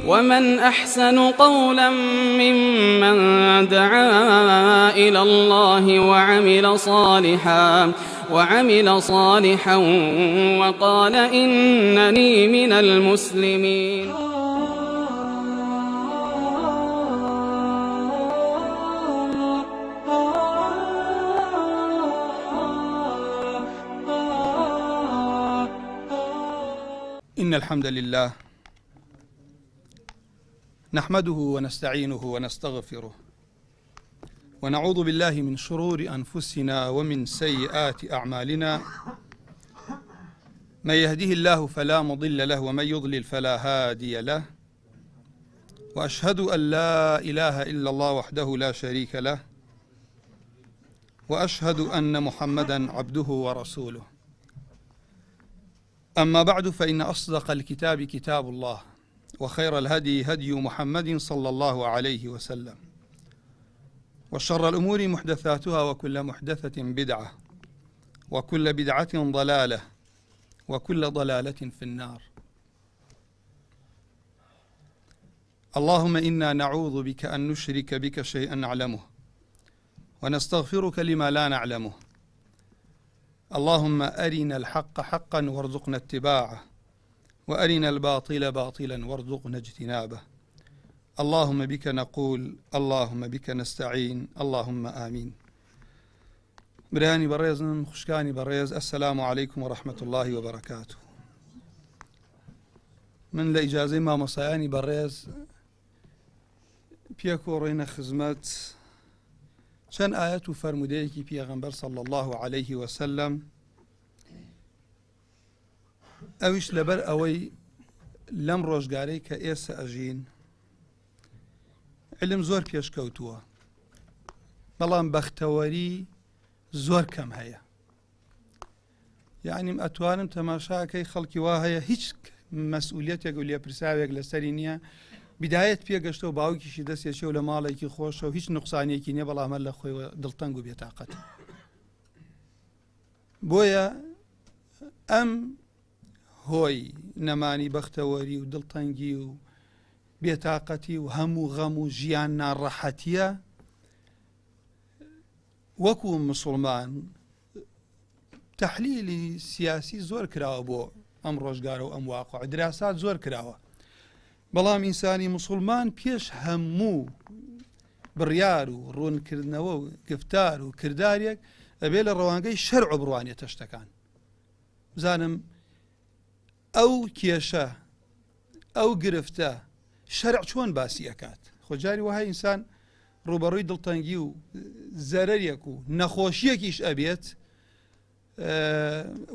ومن أحسن قولا ممن دعا إلى الله وعمل صالحا وعمل صالحا وقال إنني من المسلمين. إن الحمد لله نحمده ونستعينه ونستغفره ونعوذ بالله من شرور أنفسنا ومن سيئات أعمالنا، من يهده الله فلا مضل له ومن يضلل فلا هادي له، وأشهد أن لا إله إلا الله وحده لا شريك له، وأشهد أن محمدا عبده ورسوله. أما بعد، فإن أصدق الكتاب كتاب الله، وخير الهدي هدي محمد صلى الله عليه وسلم، وشر الأمور محدثاتها، وكل محدثة بدعة، وكل بدعة ضلالة، وكل ضلالة في النار. اللهم إنا نعوذ بك أن نشرك بك شيئا نعلمه، ونستغفرك لما لا نعلمه. اللهم أرنا الحق حقا وارزقنا اتباعه، وأرنا الباطل باطلا وارزقنا اجتنابه. اللهم بك نقول، اللهم بك نستعين، اللهم آمين. برایانی بەڕێزم، خوشکانی بەڕێز، السلام علیکم ورحمة الله وبرکاته. من لە ئیجازەی مامۆسایانی بەڕێز پێکۆڕێنە خزمەت چەند ئاەت و فەرمودەیەکی پێغەمبەر صلی الله عليه وسلم، ئەویش لەبەر ئەوەی لەم ڕۆژگارەی کە ئێستا ئەژین علم زۆر پێشکەوتووە، بەڵام بەختەوەری زۆر کەم هەیە. یعنیم ئەتوانم تەماشاکەی خەڵکی وا هەیە هیچ مەسئولیەتێک و لێپرساوێک لەسەری نییە، بدایەت پێگەشتەوە باوکیشی دەستێکێ و لە ماڵێکی خۆشە و هیچ نقصانێکی نییە، بەڵام هەر لە خۆی دڵتەنگ و بێتاقەت. بۆیە ئەم هۆی نەمانی بەختەوەری و دڵتەنگی و بێتاقەتی و هەموو غەم و ژیان ناڕەحەتیە وەکو مسلمان تەحلیلی سیاسی زۆر کراوە بۆ ئەم ڕۆژگارە و ئەم واقع، دراسات زۆر کراوە، بەڵام ئینسانی مسلمان پێش هەموو بڕیار و ڕوونکردنەوە و گفتار و کردارێک ئەبێ لە ڕەوانگەی شەرع بڕوانێتە شتەکان. بزانم ئەو کێشە ئەو گرفتە شەرع چۆن باسی ئەکات. خۆجاری وەها ئینسان ڕوبەڕووی دڵتەنگی و زەرەرێک و نەخۆشیەکیش ئەبێت،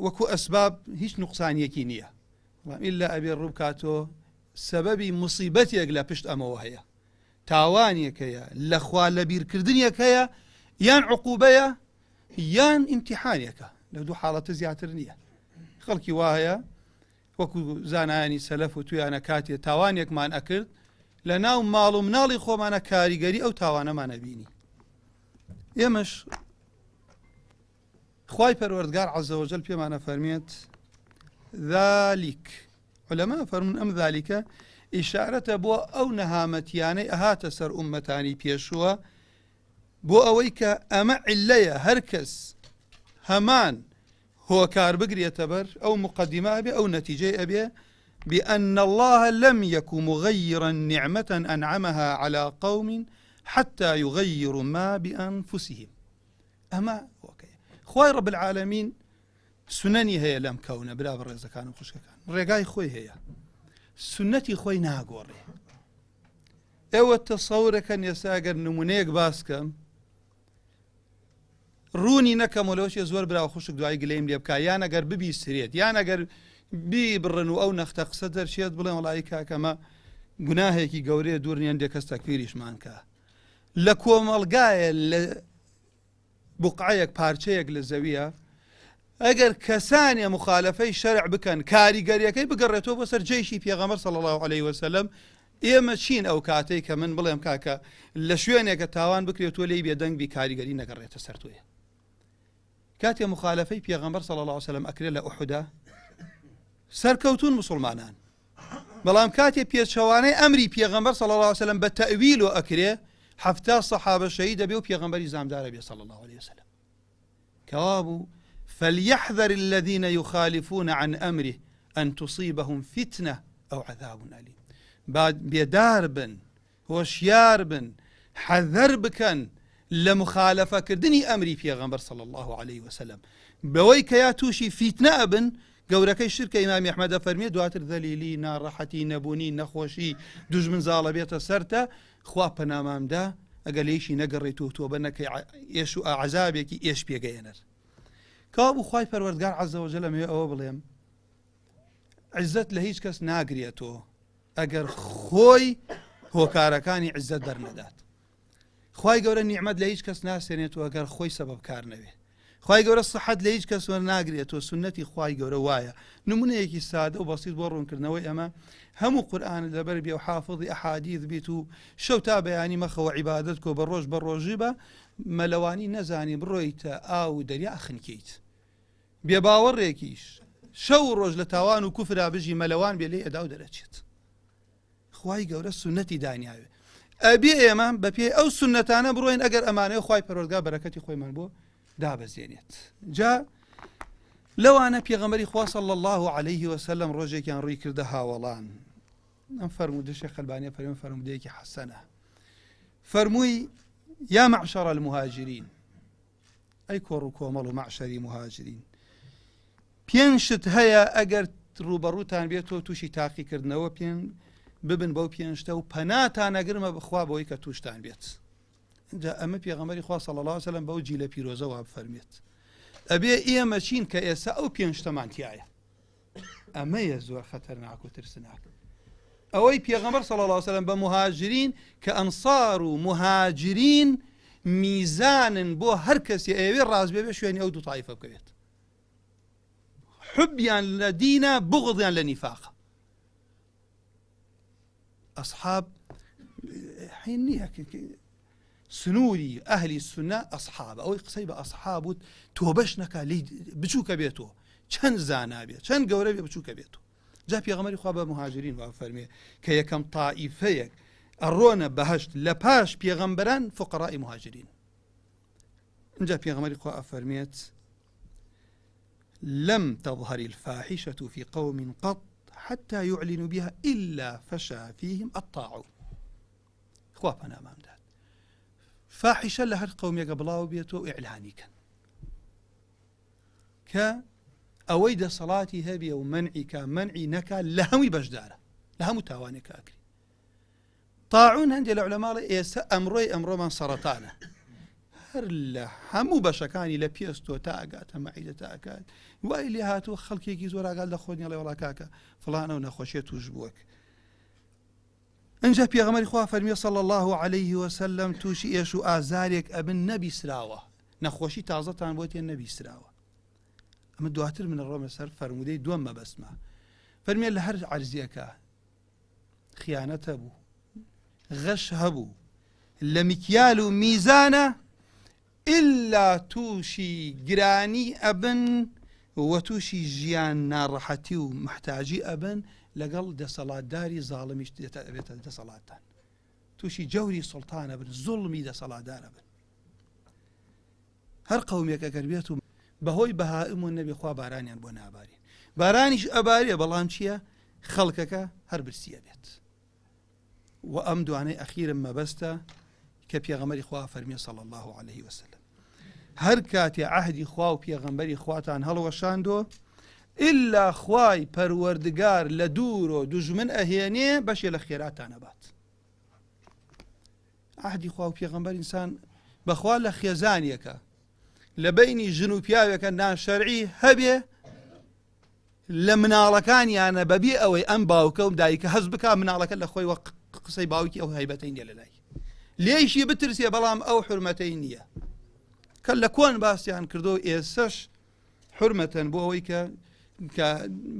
وەکو ئەسباب هیچ نوقسانیەکی نییە، بەڵام ئللا ئەبێ ڕووبکاتەوە سەبەبی مصیبەتێک لە پشت ئەمەوە هەیە، تاوانێک هەیە، لە خوا لەبیرکردنێک هەیە، یان عقوبەیە یان ئیمتیحانێکە، لە دوو حاڵەتە زیاتر نییە. خەڵکی وا هەیە وەکو زانایانی سەلەف و تویانە کاتێ تاوانێکمان ئەکرد لە ناو ماڵ و مناڵی خۆمانە کاریگەری ئەو تاوانەمان ئەبینی. ئێمەش خوای پەروەردگار عز وجل پێمانە فەرمێت ذلك، علەما فەرمون ئەم ذلكە ئیشارەتە بۆ ئەو نەهامەتیانەی ئەهاتە سەر ئومەتانی پێشووە، بۆ ئەوەی کە ئەمە عیلەیە هەر کەس هەمان هۆکار بگرێتە بەر ئەو مقدمە ئەبێ ئەو نەتیجەی ئەبێ بأن الله لم يك مغيرا نعمة أنعمها على قوم حتى يغيروا ما بأنفسهم. ئەمە ئۆکەی خوای رب العالمین سنەنی هەیە لەم کەونە، برا بەڕێزەکان و خوشکەکان، ڕێگای خۆی هەیە، سنەتی خۆی ناگۆڕێ. ئێوە تەسەورەکەن ئێستا ئەگەر نمونەیەک باس کەم ڕوونی نەکەم و لەوەشێ زۆر برا و خوشک دوایی گلەیم لێ بکا، یان ئەگەر ببیسرێت یان ئەگەر بیبڕن و ئەو نەختە قسە دەرچێت بڵێن وەڵایی کاکەمە گوناهێکی گەورەیە، دوور نییە هەندێک کەس تەکفیریشمان کە لە کۆمەڵگایە لە بقعەیەک پارچەیەک لە زەویە ئەگەر کەسانێ مخالفەی شەرع بکەن کاریگەریەکەی بگەڕێتەوە بۆ سەر جەیشی پێغەمبەر صلی الله علیه وسلم، ئێمە چین ئەو کاتەی کە من بڵێم کاکە لە شوێنێکە تاوان بکرێت تۆ لێی بێدەنگ بی کاریگەری نەگەڕێتە سەر تۆیە. کاتێ مخالفەی پێغەمبەر صلی الله علیه وسلم ئەکرێت لە ئوحودا سەرکەوتون مسلمانان. بەڵام کاتێ پێچەوانەی ئەمری پێغەمبەر صلی اللە علیە وسلم بە تەئویل و ئەکرێ 70 سەحابە شەهید دەبێ و پێغەمبەری زامدارە بێ صلی اللە علیه وسلم. کەوابوو فلیحذر الذین یخالفون عن امره ان تصیبهم فتنە او عذاب الیم با بێدار بن هۆشیار بن حەذەر بکەن لە مخالەفەکردنی ئەمری پێغەمبەر صلی الله علیه وسلم بەوەی کە یا تووشی فیتنە ئەبن گەورەکەی شرکە ئیمامی ئەحمەد ئەفەرمێ دواتر ذەلیلی ناڕەحەتی نەبوونی نەخۆشی دوژمن زاڵە بێتە سەرتە خوا پەنامامدا ئەگەر لێیشی نەگەڕێیت و تۆبە نەکەی ئێش و عەزابێکی ئێش پێگەیەنەر کەوابوو خوای پەروەردگار عز وجل ئەمەوێ ئەوە بڵێم عزت لە هیچ کەس ناگرێتەوە ئەگەر خۆی هۆکارەکانی عزت دەرنەدات خوای گەورە نیعمەت لە هیچ کەس ناسێنێت و ئەگەر خۆی سەبەبکار نەبێ خوای گەورە سەحەت لە هیچ کەس وەرناگرێت و سوننەتی خوای گەورە وایە نمونەیەکی سادە و بەسیط بۆ ڕوونکردنەوەی ئەمە هەموو قورئانت لەبەر بێ و حافظی ئەحادیث بیت و شەو تا بەیانی مەخەوە عیبادەت کۆ بە ڕۆژ بە ڕۆژی بە مەلەوانی نەزانی بڕۆیتە ئاو و دەریا ئەخنکێیت بێباوەڕێکیش شەو و ڕۆژ لە تاوان و کوفرا بژی مەلەوان بێ لێی ئەدا و دەرەچێت. خوای گەورە سوننەتی دانیاوێ ئەبێ ئێمە بەپێی ئەو سوننەتانە بڕۆین ئەگەر ئەمانەیە خوای پەروەردگار بەرەکەتی خۆیمان بۆ دابەزێنێت جا لەوانە پێغەمبەری خوا صلی الله عليه وسلم ڕۆژێکیان ڕووی کردە هاوەڵان ئەم فەرموودە شێخ ئەلبانیە فەرمووی فەرموودەیەکی حەسەنە فەرمووی یا معشر المهاجرین ئەی کۆڕ و کۆمەڵ و مەعشەری موهاجرین پێنج شت هەیە ئەگەر ڕووبەڕووتان بێتەوە تووشی تاقیکردنەوە پێن ببن بەو پێنج شتە و پەناتان ئەگرمە بخوا بەوەی کە تووشتان بێت اینجا ئەمە پێغەمبەری خوا صلی الله علیه وسلم بەو جیلە پیرۆزە وا بفەرمێت ئەبێ ئێمە چین کە ئێستا ئەو پێنج شتەمان تایە ئەمەیە زۆر خەتەرناک و ترسناک ئەوەی پێغەمبەر صلی الله علیه وسلم بە مهاجرین کە ئەنصار و مهاجرین میزانن بۆ هەر کەسی ئەیەوێ ڕاست بێ شوێنی ئەو دوو تایفە بکەوێت حبیان لە دینە بغضیان لە نیفاقە ئەصحاب حین نییە سنووری ئەهلی سونە ئەسحابە ئەوەی قسەی بە ئەسحاب وت تۆبەش نەکا لی بچووکە بێتەوە چەند زانا بێت چەند گەورە بێ بچووکە بێتەوە جا پێغەمبەری خوا بە مهاجرین وا فەرمێ کە یەکەم تائیفەیەک ئەڕۆنە بەهشت لە پاش پێغەمبەران فقرائی مهاجرین اینجا پێغەمبەری خوا ئەفەرمێت لم تظهر الفاحشة في قوم قط حتى يعلنوا بها إلا فشى فيهم الطاعون خوا پەنامان بدات فاحیشە لە هەر قەومێکە بڵاو بێتەوە و ئیعلانی کەن کە ئەوەی دەسەڵاتی هەبێ و منعی کا منعی نەکا لە هەمووی بەشدارە لە هەموو تاوانێک ئەکری تاعون هەندێک لە علەماڵە ئێستا ئەمڕۆی ئەمڕۆمان سەرەتانە هەر لە هەموو بەشەکانی لە پێستۆ تا ئەگاتە مەعیدە تا ئەکات وای لێ هاتووە خەڵکێکی زۆر ئاگات لە خۆ نیڵێ وڵا کاکە فڵانە و نەخۆشیە توش بووەک ئینجا پێغەمبەری خوا فەرمی صلی اللە علیه وسلم تووشی ئێش و ئازارێک ئەبن نەبیسراوە نەخۆشی تازەتان بۆ تێن نەبیسراوە ئەمە دواتر من ڕۆمە سەر فەرمودەی دووەم مەبەستمە فەرمیێ لە هەر عەرزیەکە خیانەت هەبوو غەش هەبوو لە میکیال و میزانە ئیلا تووشی گرانی ئەبن و تووشی ژیان ناڕەحەتی و موحتاجی ئەبن لەگەڵ دەسەڵاتداری زاڵمیش دێتە ئەبێتە دەسەڵاتتان تووشی جەوری سوڵتان ئەبن زوڵمی دەسەڵاتدار ئەبن هەر قەومێک ئەگەر بێت و بەهۆی بەهائم و نەبی خوا بارانیان بۆ نابارین بارانیش ئەبارێ بەڵام چییە خەڵکەکە هەر برسیە بێت وە ئەم دوانەی ئەخیرم مەبەستە کە پێغەمبەری خوا فەرمی صلی الله علیه وسلم هەر کاتێ عهدی خوا و پێغەمبەری خواتان هەڵوەشاندۆ ئللا خوای پەروەردگار لە دوورۆ دوژمن ئەهێنێ بەشێ لە خێراتان ئەبات عهدی خوا و پێغەمبەر ئینسان بەخوا لە خێزانیەکە لە بینی ژن و پیاوێکە ناشەرعی هەبێ لە مناڵەکانیانە بەبێ ئەوەی ئەم باوکە و دایکە هەست بکا مناڵەکە لە خۆی وە قسەی باوکی ئەو هەیبەتەی نیە لەلای لێیشی بترسێ بەڵام ئەو حرمەتەی نییە کە لە کۆن باسییان کردو ئێسش حرمەتەن بۆ ئەوەی کە کە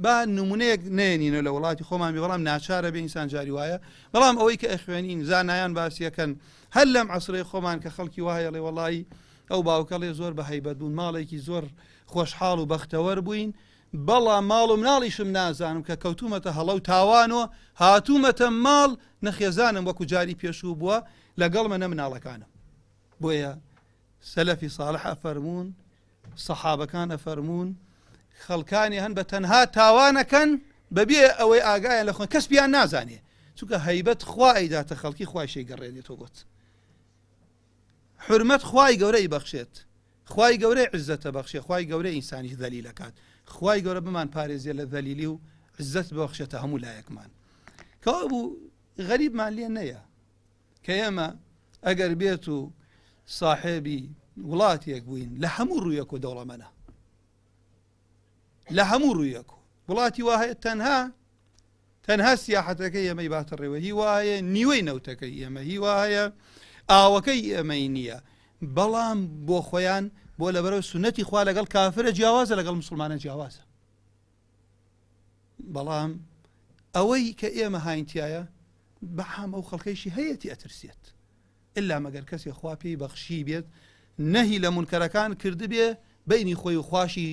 با نمونەیەک نێنینە لە وڵاتی خۆمان بێ بەڵام ناچارە بێ ئینسان جاری وایە بەڵام ئەوەی کە ئەخوێنین زانایان باسیەکەن هەر لەم عسرەی خۆمان کە خەڵکی وایە ڵێ وەڵی ئەو باوکەڵێ زۆر بە هەیبەت بوون ماڵێکی زۆر خۆشحاڵ و بەختەوەر بووین. بەڵام ماڵ و مناڵیشم نازانم کە کەوتوومەتە هەڵە و تاوانەوە هاتوومەتە ماڵ نە خێزانم وەکو جاری پێشوو بووە لەگەڵمە نە مناڵەکانم. بۆیە سەلەفی ساڵح ئەفەرموون، سەحابەکان ئەفەرموون، خەڵکانی هەن بە تەنها تاوانەکەن بەبێ ئەوەی ئاگایان لە خۆن کەس پیان نازانێ، چونکە هەیبەت خوا ئەیداتە خەڵکی خوایش ئەیگەڕێنێتەوە بۆت. حورمەت خوای گەورە ئەیبەخشێت، خوای گەورە عیزەت ئەبەخشێ، خوای گەورە ئینسانیش زەلیل ئەکات، خوای گەورە بمان پارێزێ لە زەلیلی و عیزەت ببەخشێتە هەموو لایەکمان. کەوابوو غەریبمان لێ نەیە کە ئێمە ئەگەر بێت و ساحێبی وڵاتێک بووین لە هەموو ڕوویەک و دەوڵەمەنە لە هەموو ڕوویەک وڵاتی وا هەیە تەنها تەنها سیاحەتەکەی ئێمەی باتە ڕێوە هی وا هەیە نیوەی نەوتەکەی ئێمە هی وا هەیە ئاوەکەی ئێمەی نییە بەڵام بۆ خۆیان بۆ لەبەرەوە سونەتی خوا لەگەڵ کافرە جیاوازە لەگەڵ مسلمانە جیاوازە بەڵام ئەوەی کە ئێمە هاینتایە بەعام ئەو خەڵکەیشی هەیەتی ئەترسێت ئللا مەگەر کەسێ خوا پێی بەخشی بێت نەهی لە مونکەرەکان کردبێ بینی خۆی و خواشی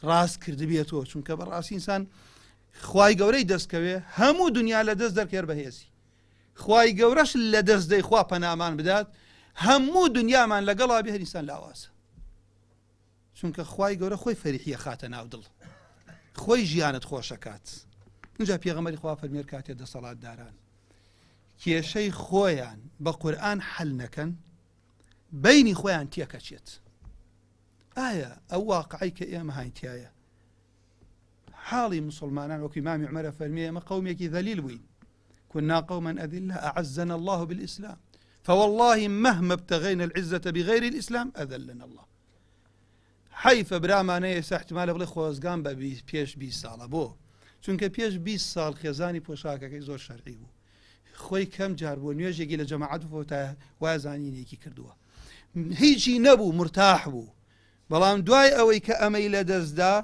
ڕاست کردبێتەوە چونکە بەڕاستی ئینسان خوای گەورەی دەستکەوێ هەموو دنیا لە دەست دەرکێر بەهێزی خوای گەورەش لە دەست دەی خوا پەنامان بدات هەموو دنیامان لەگەڵا بێ هەر ئینسان لاوازە چونکە خوای گەورە خۆی فەریحیە خاتە ناو دڵ خۆی ژیانت خۆشەکات اینجا پێغەمبەری خوا فەرمێر کاتێ دەسەڵاتداران کێشەی خۆیان بە قورئان حەل نەکەن بینی خۆیان تێکەچێت ئایا ئەو واقعەی کە ئێمە هاین تیایە حاڵی مسلمانان وەکو ئیمامی عومەرە فەرمی ئێمە قەومێکی ذەلیل بووین كنا قوما أذلة أعزنا الله بالإسلام فوالله مهما ابتغينا العزة بغير الإسلام أذلنا الله حەیفە برامانە ئێستا احتمالە بڵێ خۆزگام بە پێش 20 ساڵە بۆ چونکە پێش 20 ساڵ خێزانی پۆشاکەکەی زۆر شەرعی بوو خۆی کەم جار بوو نوێژێکی لە جەماعەت بۆ تا وازانینێکی کردووە هیچی نەبوو مرتاح بوو بەڵام دوای ئەوەی کە ئەمەی لە دەستدا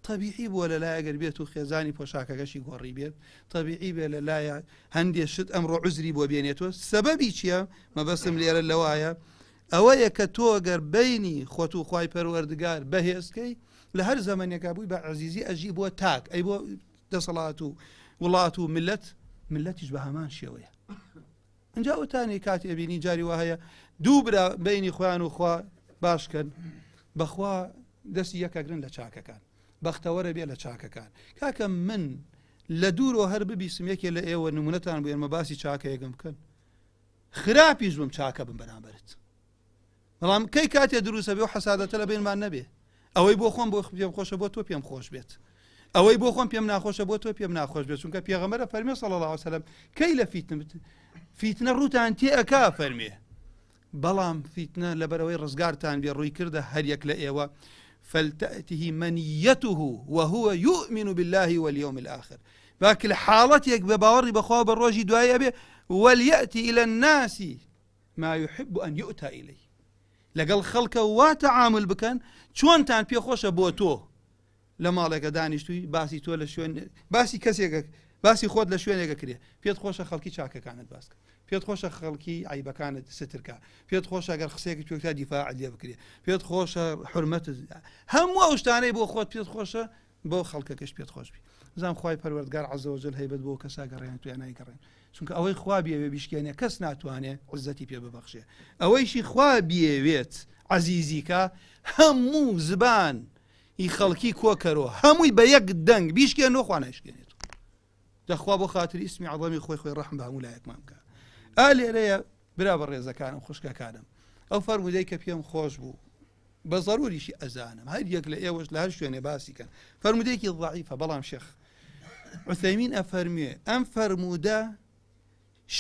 تەبیعی بووە لە لای ئەگەر بێت و خێزانی پۆشاکەکەشی گۆڕی بێت تەبیعی بێ لە لایە هەندێ شت ئەمڕۆ عوزری بۆ بێنێتەوە سەبەبی چییە مەبەستم لێرە لەوایە ئەوەیە کە تۆ گەر بینی خۆت و خوای پەروەردگار بەهێزکەی لە هەر زەمەنێکا بووی بە عەزیزی ئەژی بۆ تاک ئەی بۆ دەسەڵات و وڵات و ملت ملەتیش بە هەمان شێوەیە ئینجا ئەوتانی کاتی ئەبینی جاری وا هەیە دوو برا بینی خۆیان و خوا باشکەن بەخوا دەستی یەکەگرن لە چاکەکان بەختەوەرە بێ لە چاکەکان کاکە من لە دوورەوە هەر ببیسم یەکێ لە ئێوە نمونەتان بێنمە باسی چاکەیەکم بکەن خراپیش بم چاکە بم بەرامبەرت بەڵام کەی کاتێ دروستە بێ و حەسادەتە لە بینمان نەبێ ئەوەی بۆ خۆم بۆ پێم خۆشە بۆ تۆ پێم خۆش بێت ئەوەی بۆ خۆم پێم ناخۆشە بۆ تۆ پێم ناخۆش بێت چونکە پێغەمبەرە فەرمێ صلی الله علیه وسلم کەی لە فیتنە فیتنە ڕووتان تێ ئەکا فەرمێ بەڵام فیتنە لەبەرەوەی ڕزگارتان بێ ڕووی کردە هەریەک لە ئێوە فلتأته منيته وهو يؤمن بالله واليوم الآخر باک لە حاڵەتێک بە باوەڕی بەخوا بە ڕۆژی دوایی ئەبێ وليأتي إلى الناس ما يحب أن يؤتى إليه لەگەڵ خەڵکە وا تەعامل بکەن چۆنتان پێخۆشە بۆ تۆ لە ماڵێکە دانیشتووی باسی تۆ لە شوێن باسی کەسێکە باسی خۆت لە شوێنێکە کرێ پێت خۆشە خەڵکی چاکەکانت باس کە پێت خۆشە خەڵکی عیبەکانت سترکە پێت خۆشە گەر قسەیەکی پێکتا دیفاع لێ بکرێ پێت خۆشە حرمەت هەموو ئەو شتانەی بۆ خۆت پێت خۆشە بۆ خەڵکەکەش پێت خۆش بی بزانم خوای پەروەردگار عز وجل هەیبەت بۆ کەسا گەڕێنێت و یا نایگەڕێن چونکە ئەوەی خوا بیەوێ بیشکێنێ کەس ناتوانێ عزەتی پێ ببەخشێ ئەوەیشی خوا بیەوێت عەزیزیکە هەموو زبان ی خەڵکی کۆکەرۆ هەمووی بە یەک دەنگ بیشکێنەوە خوا نایشکێنێت دەخوا بۆ خاتری ئیسمی عەظەمی خۆی خۆی ڕەحم بە هەموو لایەکمان بکە ئا لێرەیە برا بە ڕێزەکانم خوشکەکانم ئەو فەرموودەی کە پێم خۆش بوو بە زەروریشی ئەزانم هەر یەک لە ئێوەش لە هەر شوێنێ باسی کەن فەرموودەیەکی ضعیفە بەڵام شێخ عوثەیمین ئەفەرموێ ئەم فەرموودە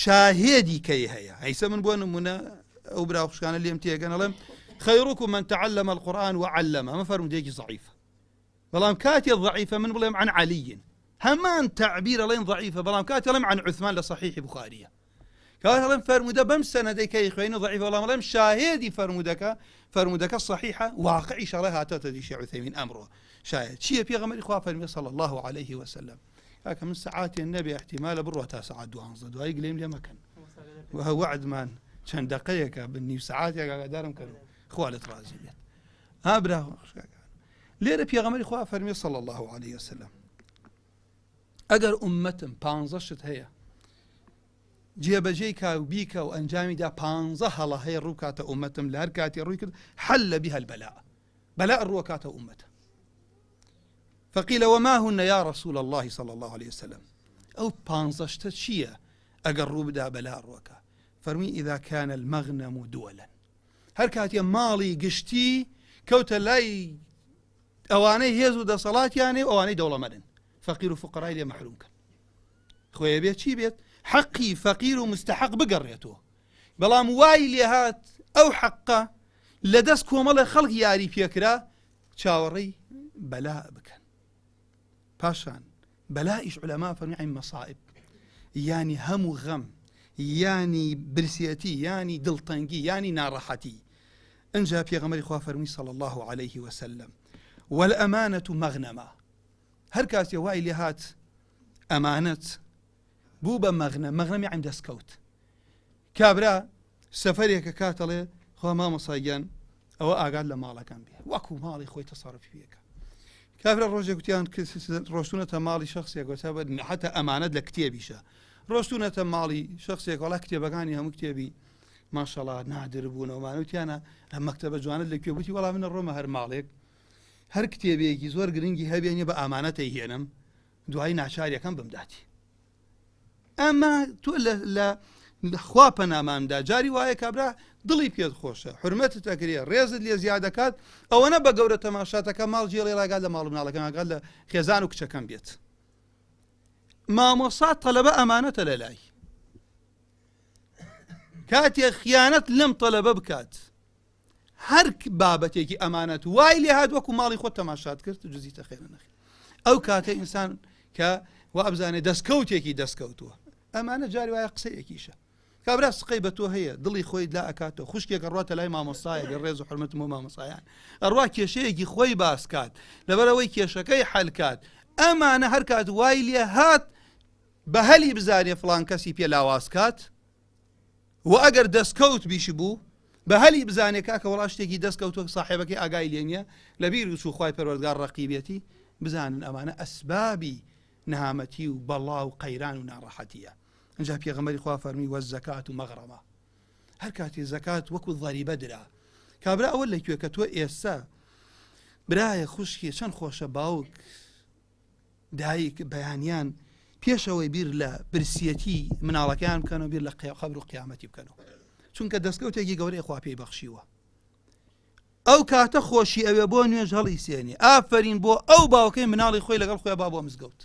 شاهێدی کەی هەیە هەیسە من بۆ نمونە ئەو برا خوشکانە لێم تێگەن ئەڵێم خيركم من تعلم القرآن وعلم ئەمە فەرموودەیەکی ضعیفە بەڵام کاتێ ضعیفە من بڵێم عن علی هەمان تەعبیر ئەڵێن ضعیفە بەڵام کاتێ ئەڵێم عن عثمان لە صحیح بخاریە کاتێ ئەڵێم فەرموودە بەم سەنەدەی کە ئەیخوێنی ضعیفە بەڵام ئەڵێم شاهێدی فەرموودەکە فەرموودەکە صحیحە واقعیش ئەڵێ هاتۆتە دی شێخ عوثەیمین ئەمڕۆ شاید چییە پێغەمبەری خوا فەرمی صلی الله علیه وسلم کاکە من سەعاتێ نەبێ احتیمالە بڕوا تا سەعات دوانزە دوایی گلەیم لێ مەکەن وە وەعدمان چەند دەقەیەکە بن نیو سەعاتێک ئاگادارم کەن خوا لێت ڕازی بێت ها برا خوشکەکان. لێرە پێغەمبەری خوا فەرمی صلی الله علیه وسلم ئەگەر ئومەتم پانزە شت هەیە جێبەجێی کا و بیکە و ئەنجامی دا پانزە هەڵە هەیە ڕووکاتە ئومەتم لە هەر کاتی ڕووی کرد حل بها البلاء بەلاء ڕووەکاتە ئومەتە فقیل وما هن یا رسول الله صلى الله عليه وسلم ئەو پانزە شتە چییە ئەگەر ڕوو بدا بەلا ڕووەکە فەرمی إذا كان المغنم دولا هەر کاتێ ماڵی گشتی کەوتە لای ئەوانەی هێز و دەسەڵاتیانێ و ئەوانەی دەوڵەمەدن فەقیر و فقرای لێ مەحروم کەن خۆیە بێت چی بێت حەقی فەقیر و مستحق بگەڕێتەوە بەڵام وای لێهات ئەو حەقە لە دەست کۆمەڵە خەڵک یاری پێکرا چاوەڕێی بەلا بکەن پاشان بەلائیش عولەما فەرمی مەسائب یانی هەموو غەم یانی برسێتی یانی دڵتەنگی یانی ناڕەحەتی ئەجا پێغەمبەری خوا فەرمی صلی الله عليه وسلم والأمانة مغنما هەر کاتێ وای لێ هات ئەمانەت بوو بە مەغنە مەغنەم یعنی دەستکەوت کابرا سەفەرێکە کاتەڵێ خوا مامۆستا گیان ئەوە ئاگات لە ماڵەکەم بێ وەکو ماڵی خۆی تەسەڕفی پێکە کابرا ڕۆژێک گوتیان ڕۆشتونەتە ماڵی شخصێک وەتا بە حتا ئەمانەت لە کتێبیشە ڕۆشتونەتە ماڵی شخصێک وڵا کتێبەکانی هەموو کتێبی ماشەڵا نادر بوونەوەمانە وتیانە ئەم مەکتەبە جوانت لە کوێ بوتی وەڵا منە ڕۆمە هەر ماڵێک هەر کتێبێکی زۆر گرنگی هەبێنێ بە ئامانەتەی هێنم دوایی ناچاریەکەم بمداتی ئەمە تۆ لە خوا پەناماندا جاری وایە کابرا دڵی پێت خۆشە حرمەتت ئەکرێ ڕێزت لێ زیاد دەکات ئەوەنە بە گەورە تەماشاتەکە ماڵ جێڵێ ڕاگات لە ماڵ مناڵەکە ئاگات لە خێزان و کچەکەم بێت مامۆسا تەلەبە ئەمانەتە لە لای کاتێ خیانەت لەم تەلەبە بکات هەر بابەتێکی ئەمانەت وای لێ هات وەکو ماڵی خۆت تەماشات کرد جزی تەخێرە نەخێر ئەو کاتە ئینسان کە وا ئەبزانێ دەستکەوتێکی دەستکەوتووە ئەمانە جاری وایە قسەیەکیشە کابرا سقەی بە تۆ هەیە دڵی خۆی لا ئەکاتەوە خوشکێک ئەڕواتە لای مامۆستایەک ڕێز و حرمەتم بۆ مامۆستایان ئەڕوا کێشەیەکی خۆی باسکات لەبەرەوەی کێشەکەی حەلکات ئەمانە هەر کات وای لێ هات بە هەلی بزانێ فڵان کەسی پێ لاواز کات وە ئەگەر دەستکەوت بیش بوو بە هەلی بزانێ کاکە وەڵا شتێکی دەست کەوتوە ساحێبەکەی ئاگای لێ نیە لە بیر چوو خوای پەروەردگار ڕەقیبێتی بزانن ئەمانە ئەسبابی نەهامەتی و بەڵا و قەیران و ناڕەحەتیە ئینجا پێغەمبەری خوا فەرمی وەزەکات و مەغرەمە هەر کاتێ زەکات وەکو ضریبە درا کابرا ئەوە لەکوێ کە تۆ ئێستا برایە خوشکی چەند خۆشە باوک دایک بەیانیان پێش ئەوەی بیر لە برسیەتی مناڵەکەیان بکەنەوە بیر لە قەبر و قیامەتی بکەنەوە چونکە دەستکەوتێکی گەورەی خوا پێی بەخشیوە ئەو کاتە خۆشی ئەوێ بۆ نوێژ هەڵی سێنی ئافرین بۆ ئەو باوکەی مناڵی خۆی لەگەڵ خۆی با بۆ مزگەوت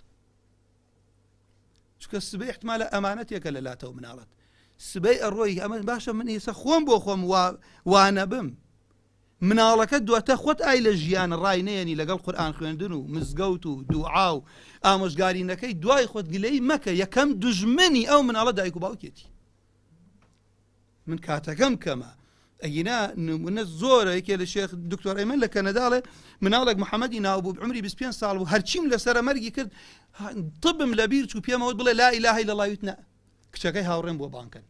چونکە سبەی احتمالە ئەمانەتێکە لە لاتەوە مناڵت سبەی ئەڕۆی ئەمە باشە من ئێستا خۆم بۆ خۆم وانەبم مناڵەکەت دواتە خۆت ئای لە ژیان ڕای نەیەنی لەگەڵ قورئان خوێندن و مزگەوت و دوعا و ئامۆژگاری نەکەی دوای خۆت گلەی مەکە یەکەم دوژمنی ئەو مناڵە دایک و باوکێتی من کاتەکەم کەمە ئەگینا نمونە زۆرە یەکێ لە شێخ دکتۆر ئەیمەن لە کەنەداڵێ مناڵێک محەممەدی ناو بوو عمری 25 ساڵ بوو هەرچیم لەسەر مەرگی کرد طبم لەبیر چوو پێمەوت بڵێ لا إله إلا الله وتنا کچەکەی هاوڕێم بۆ بانکەن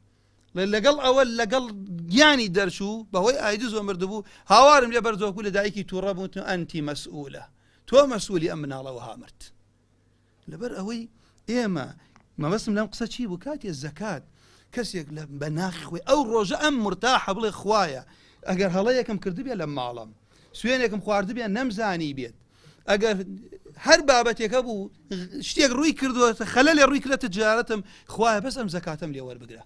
لەگەڵ ئەوە لەگەڵ گیانی دەرچوو بەهۆی ئایدزەوە مردبوو هاوارم لێ بەرزۆکو لە دایکی تووڕە بوو ئەنتی مەسئولە تۆ مەسئولی ئەم مناڵە وەها مرد لەبەر ئەوەی ئێمە مەبەستم لەم قسە چی بوو کاتێ زەکات کەسێک لە بە ناخی خۆی ئەو ڕۆژە ئەم مرتاحە بڵێ خوایە ئەگەر هەڵەیەکم کردبێ لە ماڵم سوێنێکم خواردبێ نەمزانی بێت ئەگەر هەر بابەتێکە بوو شتێک ڕووی کردووە خەلەلێ ڕووی کرێتە جارەتم خوایە بەس ئەم زەکاتەم لێ وەربگرە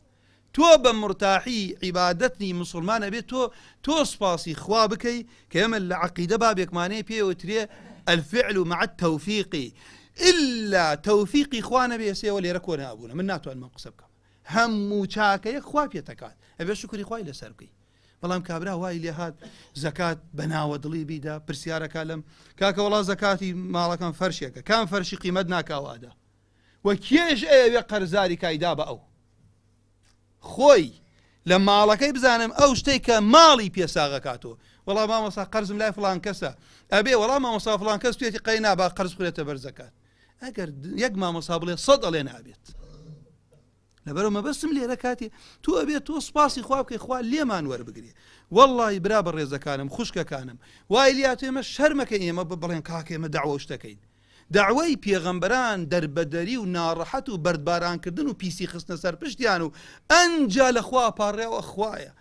تۆ بە مرتاحی عیبادەتنی مسلمان ئەبێت تۆ تۆ سپاسی خوا بکەی کە ئێمە لە عقیدە بابێکمانەیە پێوترێ الفعل مع التوفیق إلا توفیقی خوا نەبێ سێوە لێرە کۆ نابوونە من ناتوانم قسە بکەم هەموو چاکەیەک خوا پێتەکات ئەبێ شکری خوای لەسەر بکەی بەڵام کابرا وای لێ هات زەکات بە ناوەدڵی بیدا پرسیارەکە لەم کاکە وڵا زەکاتی ماڵەکەم فەرشێکە کام فەرشی قیمەت ناکاوادا و کێش ئەیەوێ قەرزاری کایدا بە ئەو خۆی لە ماڵەکەی بزانم ئەو شتێک کە ماڵی پێساغەکاتەوە وەڵا مامۆسا قەرزم لای فلان کەسە ئەبێ وەڵا مامۆسا فلان کەس توێتی قەی نابا قەرز خورێتە بەر زەکات ئەگەر یەک مامۆسا بڵێ سەد ئەڵێ نابێت. لەبەرەوە مەبەستم لێرە کاتی تۆ ئەبێت تۆ سوپاسی خوا بکەی خوا لێمان وەربگرێ وەڵڵاهی برا بەڕێزەکانم خوشکەکانم وای لات ئێمە شەرمەکە ئێمە بڵێن کاکە ئێمە دەعوە شتەکەین دەعوەی پێغەمبەران دەربەدەری و ناڕەحەت و بەردبارانکردن و پیسی خستنە سەر پشتیان و ئەنجا لە خوا پاڕێوە خوایە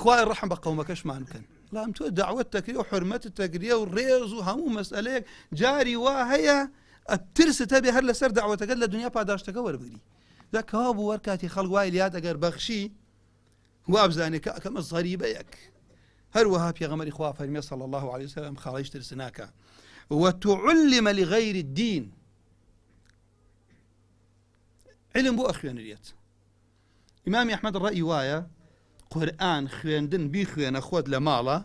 خوای ڕەحم بە قەومەکەشمان بکەن بەڵام تۆ دەعوەت دەکرێ و حرمەتت دەگرێ و ڕێز و هەموو مەسئلەیەک جاری وا هەیە ترست هەبێ هەر لەسەر دەعوەتەکەت لە دنیا پاداشتەکە وەربگری جا کەوا بوو وەر کاتی خەڵک وای لیات ئەگەر بەخشی وابزانێ کە ئەکەمە زەریبەیەک هەروەها پێغەمبەری خوا فەرمی صلی الله علیه وسلم خاڵیش ترسناکە وتعلم لغير الدين علم بۆ ئەخوێنرێت ئیمامی ئەحمەد ڕەئی وایە قورئان خوێندن بیخوێنە خۆت لە ماڵە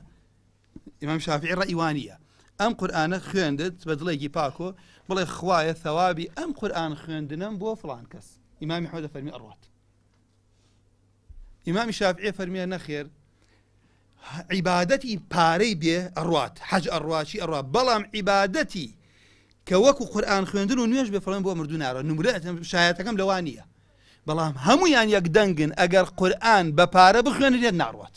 ئیمام شافعی ڕەئی وانە ئەم قورئانە خوێندت بە دڵێکی پاکۆ بڵێ خوایە ثەوابی ئەم قورئان خوێندنم بۆ فڵان کەس ئیمامی ئەحمەد فەرمی ئەڕوات ئیمامی شافعی فەرمیە نەخێر عیبادەتی پارەی بێ ئەڕوات حەج ئەڕوا چی ئەڕوا بەڵام عیبادەتی کە وەکو قورئان خوێندن و نوێژ بێ فڵێن بۆ مردوو نارە نمرە شایەتەکەم لەوان نییە بەڵام هەمویان یەک دەنگن ئەگەر قورئان بە پارە بخوێنرێت ناڕوات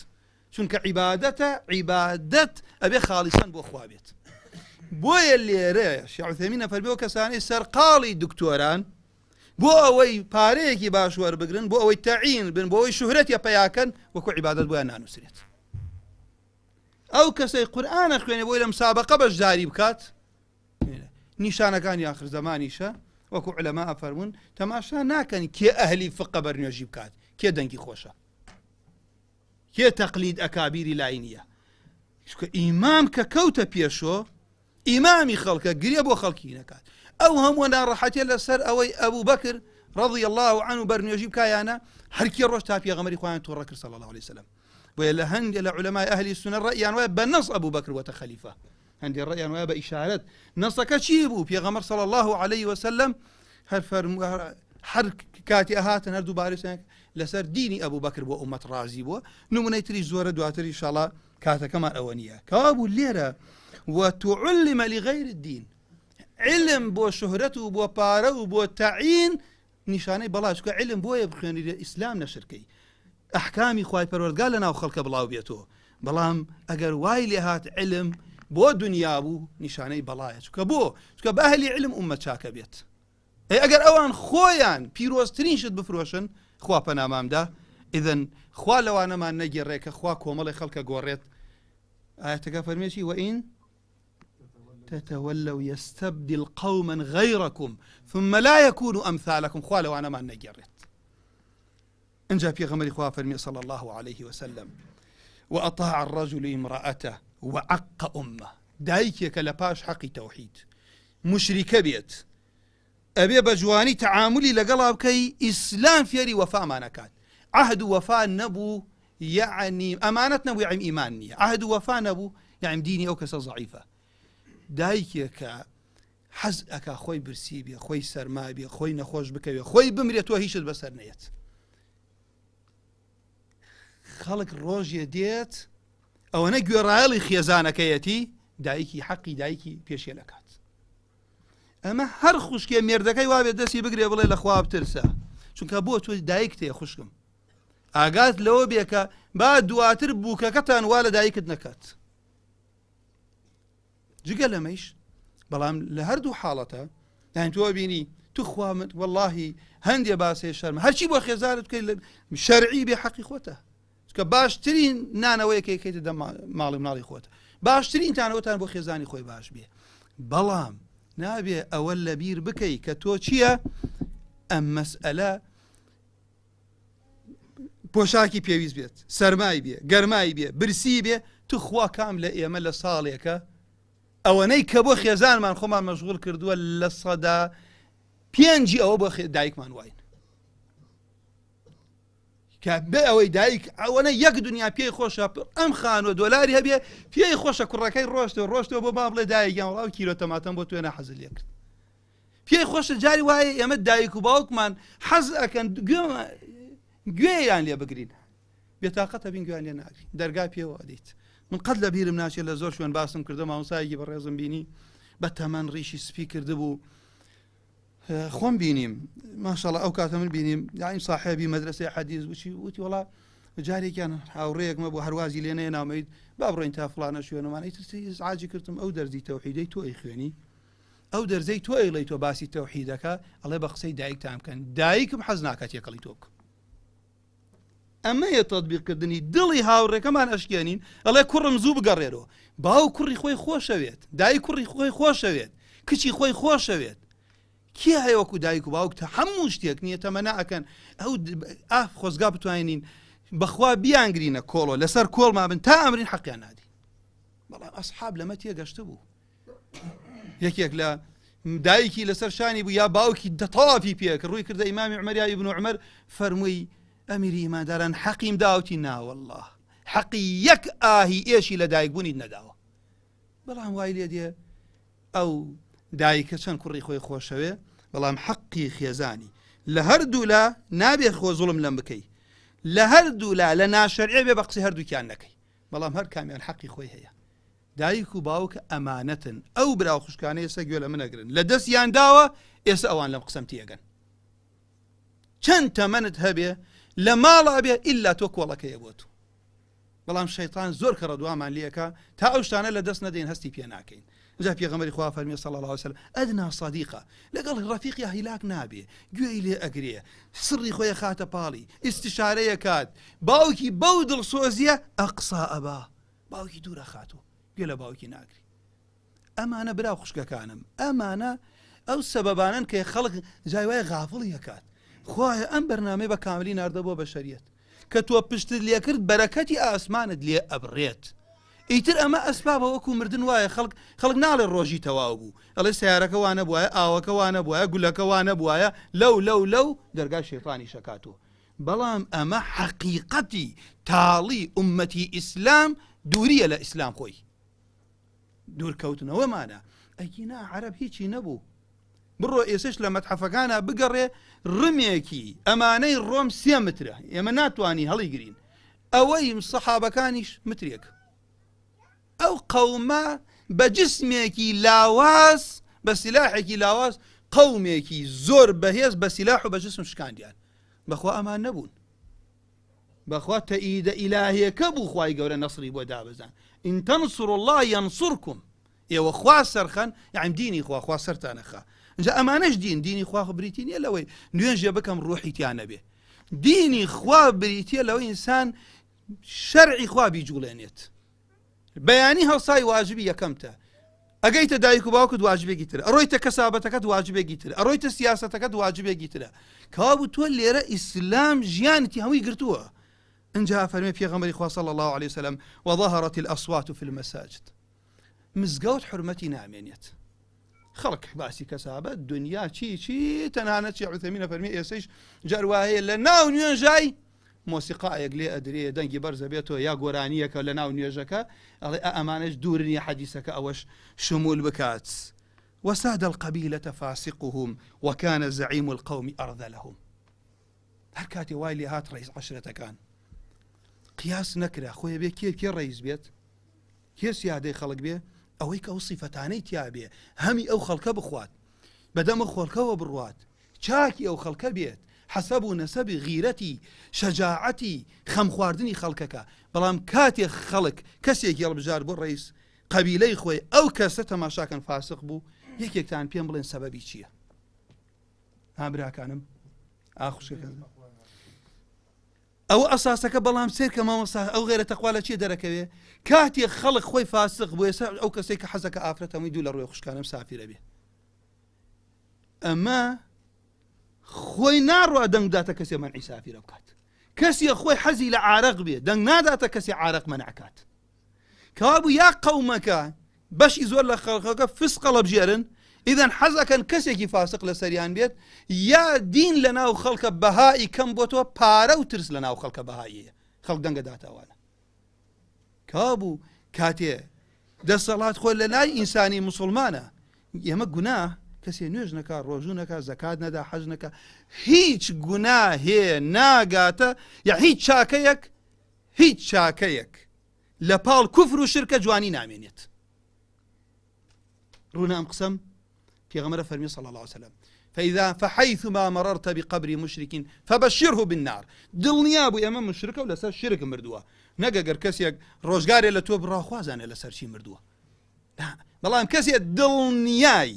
چونکە عیبادەتە عیبادەت ئەبێ خاڵیسەن بۆ خوا بێت بۆیە لێرە شعثێمینە فەرمی کەسانی سەرقاڵی دکتۆران بۆ ئەوەی پارەیەکی باش وەربگرن بۆ ئەوەی تەعین بن بۆ ئەوەی شوهرەتیە پەیاکەن وەکو عیبادەت بۆیان نانووسرێت ئەو کەسەی قورئانە خوێنێ بۆی لە مسابقە بەشداری بکات نیشانەکانی آخر زەمانیشە وەکو علەما ئەفەرمونون تەماشا ناکەن کێ ئەهلی فقە بەرنوێژی بکات کێ دەنگی خۆشە کێ تەقلید ئەکابیری لای نییە چونکە ئیمام کە کەوتە پێشۆ ئیمامی خەڵکە گرێ بۆ خەڵکی نەکات ئەو هەموو ناڕەحەتیە لەسەر ئەوەی ئەبوو بەکر ڕضی الله عنه بەرنوێژی بکایانە هەرکی ڕۆژ تا پێغەمبەری خۆیان توڕە کرد صلی الله عليه وسلم بۆیە لە هەندێ لە علەمای ئەهلی سوننە ڕەئیان وایە بە نەص ئەبوو بەکر وەتە خەلیفە هەندێ ڕەئیان وایە بە ئیشارەت نەصەکە چی بوو پێغەمبەر صلی الله عليه وسلم هەر فەرمو هەر کاتی ئەهاتن هەر دووبارە لەسەر دینی ئەبوو بەکر بۆ ئومەت ڕازی بووە نمونەی تری زۆرە دواتر ئینشاڵا کاتەکەمان ئەوە نییە کەوابوو لێرە وتعلم لغير الدين علم بۆ شهرەت و بۆ پارە و بۆ تەعین نیشانەی بەڵا چکە علم بۆیە بخوێنی لە ئیسلام نەشرکەی ئەحکامی خوای پەروەردگار لە ناو خەڵکە بڵاو بێتەوە بەڵام ئەگەر وای لێهات علم بۆ دنیا بوو نیشانەی بەڵایە چکە بۆ چکە بە ئەهلی علم ئومە چاکە بێت ئەی ئەگەر ئەوان خۆیان پیرۆزترین شت بفرۆشن خوا پەنامامدا ئیذن خوا لەوانەمان نەگێڕێ کە خوا کۆمەڵی خەڵکە گۆڕێت ئاەتەکە فەرمێکی وئین تتولوا يستبدل قوما غيركم ثم لا يكونوا أمثالكم خوا لەوانەمان نەگێڕێت ئینجا پێغەمبەری خوا فەرمی صلی الله علیه وسلم وأطاع الرجل امرأته وعق أمه دایکێکە لە پاش حەقی تەوحید مشریکە بێت ئەبێ بە جوانی تەعاملی لەگەڵا بکەی ئیسلام فێری وەفامانەکات عهد و وەفا نەبوو یعنی ئەمانەت نەبوو یعنی ئیمان نییە عهد و وەفا نەبوو یعنی دینی ئەو کەسە زەعیفە دایکێکە حەز ئەکا خۆی برسی بێ خۆی سەرما بێ خۆی نەخۆش بکەوێ خۆی بمرێت تۆ هیچت بەسەر نەیەت خەڵک ڕۆژێ دێت ئەوەنە گوێڕایەڵی خێزانەکەیەتی دایکی حەقی دایکی پێشێل ئەکات ئەمە هەر خوشکێ مێردەکەی وابێت دەستی بگرێ بڵێ لە خوا بترسە چونکە بۆ تۆ دایک تێ خوشکم ئاگات لەوە بێکە با دواتر بووکەکەتان وا لە دایکت نەکات جگە لەمەیش بەڵام لە هەردوو حاڵەتە یان تۆ بینی توخوا من واللهی هەندێ باسێ شەرمە هەرچی بۆ خێزانت بکەیت شەرعی بێ حەقی خۆتە چکە باشترین نانەوەیەکە یەکەیتە دە ماڵی مناڵی خۆت باشترین تانەوەتان بۆ خێزانی خۆی باش بێ بەڵام نابێ ئەوە لەبیر بکەی کە تۆ چییە ئەم مەسئلە پۆشاکی پێویست بێت سەرمای بێ گەرمای بێ برسی بێ توخوا کام لە ئێمە لە ساڵێکە ئەوەنەی کە بۆ خێزانمان خۆمان مەشغول کردووە 5% ئەوە بۆ دایکمان واین کە بێ ئەوەی دایک ئەوەنە یەک دنیا پێی خۆشە ئەم خانوە دۆلاری هەبێ پێی خۆشە کوڕەکەی ڕۆشتەوە ڕۆشتەوە بۆ با بڵێ دایکیان وڵاو کیلۆ تەماتەم بۆ توێنە حەزل لێ کرد پێی خۆشە جاری وایە ئێمە دایک و باوکمان حەز ئەکەن گوێیان لێ بگرین بێتاقەتە بین گوێیان لێ ناگرین دەرگا پێوە ئەدەیت من قەت لە بیرم ناچێت لە زۆر شوێن باسم کردە مامۆسایەکی بەڕێزم بینی بە تەمەن ڕیشی سپی کردبوو. خۆم بینیم ماشەڵە ئەو کاتە من بینیم یایم ساحێبی مەدرسەی حەدیث وچی وتی وڵا جارێکیان هاوڕێیەکمە بۆ هەروازی لێ نەیە نامەیت با بڕۆین تا فلانە شوێنەمانەی ترسی ئیزعاجی کردم ئەو دەرزی تەوحیدەی تۆ ئەیخوێنی ئەو دەرزەی تۆ ئەیڵێی تۆ باسی تەوحیدەکە ئەڵێ بە قسەی دایکتان بکەن دایکم حەز ناکات تێکەڵی تۆ بکەم ئەمەیە تەطبیقکردنی دڵی هاوڕێکەمان ئەشکێنین ئەڵێ کوڕم زوو بگەڕێرەوە باو کوڕی خۆی خۆشەوێت دای کوڕی خۆی خۆشەوێت کچی خۆی خۆشەوێت کێ هەیە وەکو دایک و باوک تە هەموو شتێک نییە تەمەنا ئەکەن ئەو ئاف خۆزگا بتوانین بەخوا بیانگرینە کۆڵۆ لەسەر کۆڵما بن تا ئەمرین حەقیان نادی بەڵام ئەسحاب لەمە تێگەشتە بوو یەکێک لە دایکی لەسەر شانی بوو یا باوکی دەتەوافی پێکرد ڕووی کردە ئیمامی عمر یا ئیبن عمر فەرمووی ئەمیری ئیمانداران حەقیم داوتی ناوەله حەقی یەک ئاهی ئێشی لە دایک بوونیت نەداوە بەڵام وای لێ دێ ئەو دایکە چەند کوڕی خۆی خۆشەوێ بەڵام حەقی خێزانی لە هەردوولا نابێ خۆ زوڵم لەم بکەی لە هەردوولا لە ناشەرعێ بێ بە قسەی هەردووکیان نەکەی بەڵام هەر کامیان حەقی خۆی هەیە دایک و باوک ئەمانەتن ئەو برا و خوشکانە ئێستا گوێ لە من ئەگرن لە دەستیان داوە ئێستا ئەوان لەم قسەم تێگەن چەند تەمەنت هەبێ لە ماڵا بێ ئللا تۆ کۆڵەکەیە بۆ تو بەڵام شەیتان زۆر کە ڕەدوامان لەکە تا ئەو شتانە لە دەست نەدەین هەستی پێ ناکەین جا پێغەمبەری خوا فەرمی صلی الله علیه وسلم ئەدنا صدیقە لەگەڵ ڕەفیقی هیلاک نابێ گوێی لێ ئەگرێ سڕی خۆی خاتە پاڵی ئیستشارەیە کات باوکی بەو دڵسۆزیە ئەقسا ئەبا باوکی دوورە خاتوو گوێ لە باوکی ناگری ئەمانە برا خوشکەکانم ئەمانە ئەو سەبەبانن کە خەڵک جای وای غافڵی ئەکات خوایە ئەم بەرنامەی بە کاملی ناردە بۆ بەشەریەت کە تۆ پشتت لێکرد بەرەکەتی ئاسمانت لێ ئەبڕێت ئیتر ئەمە ئەسبابە وەکو مردن وایە خەڵک خەڵک ناڵێ ڕۆژی تەواو بوو ئەڵێ سیارەکە وانە بواە ئاوەکە وانە بواە گولەکە وانە بواە لەو لەو لەو دەرگای شەیتانی شەکاتەوە بەڵام ئەمە حەقیقەتی تاڵی ئومەتی ئیسلام دووریە لە ئیسلام خۆی دوورکەوتنەوەمانە ئەگینا عەرەب هیچی نەبوو بڕۆ ئێسش لە مەتحەفەکانە بگەڕێ ڕمێکی ئەمانەی ڕۆم سێ مترە ئێمە ناتوانانی هەڵیگرین ئەوەی سەحابەکانیش مترێک ئەو قەومە بە جسمێکی لاواز بە سیلاحێکی لاواز قەومێکی زۆر بەهێز بە سیلاح و بە جسم شکاندیان بەخوا ئەمان نەبوون بەخوا تەئیدە ئیلاهیەکە بوو خوای گەورە نەسری بۆ دابەزان ان تنصروا الله ينصركم ئێوە خوا سەرخەن یعنی دینی خوا خوا سەرتان ئەخا اینجا ئەمانەش دین دینی خوا خۆ بریتی نییە لەوەی نوێژێ بکەم ڕۆحی تیا نەبێ دینی خوا بریتیە لەوەی ئینسان شەرعی خوا بیجوڵێنێت بەیانی هەڵسای واجبی یەکەمتە ئەگەیتە دایک و باوکت واجبێکی تر ئەڕۆیتە کەسابەتەکەت واجبێکی تر ئەڕۆیتە سیاسەتەکەت واجبێکی ترە کەوابوو تۆ لێرە ئیسلام ژیانتی هەمووی گرتووە ئینجا فەرمی پێغەمبەری خوا صلی الله علیه وسلم وظهرت الأصوات في المساجد مزگەوت حرمەتی نامێنێت خەڵک باسی کەسابەت دنیا چی چی تەنانەت چی عوثەمینە فەرمی ئێسەیش جار وایە لە ناو نوێژای مۆسیقایەک لێ ئەدرێ دەنگی بەرزە بێتەوە یا گۆرانیەکە لە ناو نوێژەکە ئەڵێ ئە ئەمانەش دوور نییە حەدیسەکە ئەوەش شمول بکات وساد القبیلة فاسقهم وكان زعيم القوم أرذلهم هەر کاتێ وای لێ هات ڕئیس عەشرەتەکان قیاس نەکرا خۆی بێ کێ کێ ڕئیس بێت کێ سیادەی خەڵک بێ ئەوەی کە ئەو سیفەتانەی تیا بێ هەمی ئەو خەڵکە بخوات بەدەمە خۆڵکەوە بڕوات چاکی ئەو خەڵکە بێت، حەسەب و نەسەبی، غیرەتی، شەجاعەتی، خەم خواردنی خەڵکەکە، بەڵام کاتێ خەڵک کەسێکی هەڵبژارد بۆ ڕەئیس قەبیلەی خۆی ئەو کەسە تەماشاکەن فاسق بوو، یەکێکتان پێم بڵێن سەبەبی چییە؟ ها براکانم ئا خوشکەکانم ئەوە ئەساسەکە بەڵام سێرکە مامۆستا ئەو غێرە تەخوا لە چیە دەرەکەوێ کاتێ خەڵک خۆی فاسق بوو ئێستا ئەو کەسێک کە حەزەکە ئافرەت هەمووی دوو لە ڕووی خوشکانم سافیرە بێ ئەمە خۆی ناڕوا دەنگ داتە کەسێ مەنعی سافیرە بکات کەسی خۆی حەزی لە عارەق بێ دەنگ ناداتە کەسی عارەق مەنعکات کەوابوو یا قەومەکە بەشی زۆر لە خەڵکەکە فسق هەڵەبژێرن ئیدەن حەزەکەن کەسێکی فاسق لەسەریان بێت یا دین لە ناو خەڵکە بەهایی کەم بۆتەوە پارە و ترس لە ناو خەڵکە بەهاییە خەڵک دەنگە داتەوانە کەوابوو کاتێ دەسەڵات خۆ لە لای ئینسانی مسلمانە ئێمە گوناه کەسێ نوێژ نەکا ڕۆژوو نەکا زەکات نەدا حەج نەکا هیچ گوناهێ ناگاتە یا هیچ چاکەیەک هیچ چاکەیەک لە پاڵ کوفر و شرکە جوانی نامێنێت ڕوونە ئەم قسەم پێغەمبەر فەرمی صلی الله علیه وسلم. فإذا فحيثما مررت بقبر مشرك فبشره بالنار دڵنیا بوو ئێمە مشرکە و لەسەر شرک مردووە نەک ئەگەر کەسێک ڕۆژگارێ لە تۆ بڕا خوازانێ لەسەر چی مردووە بەڵام کەسێ دڵنیای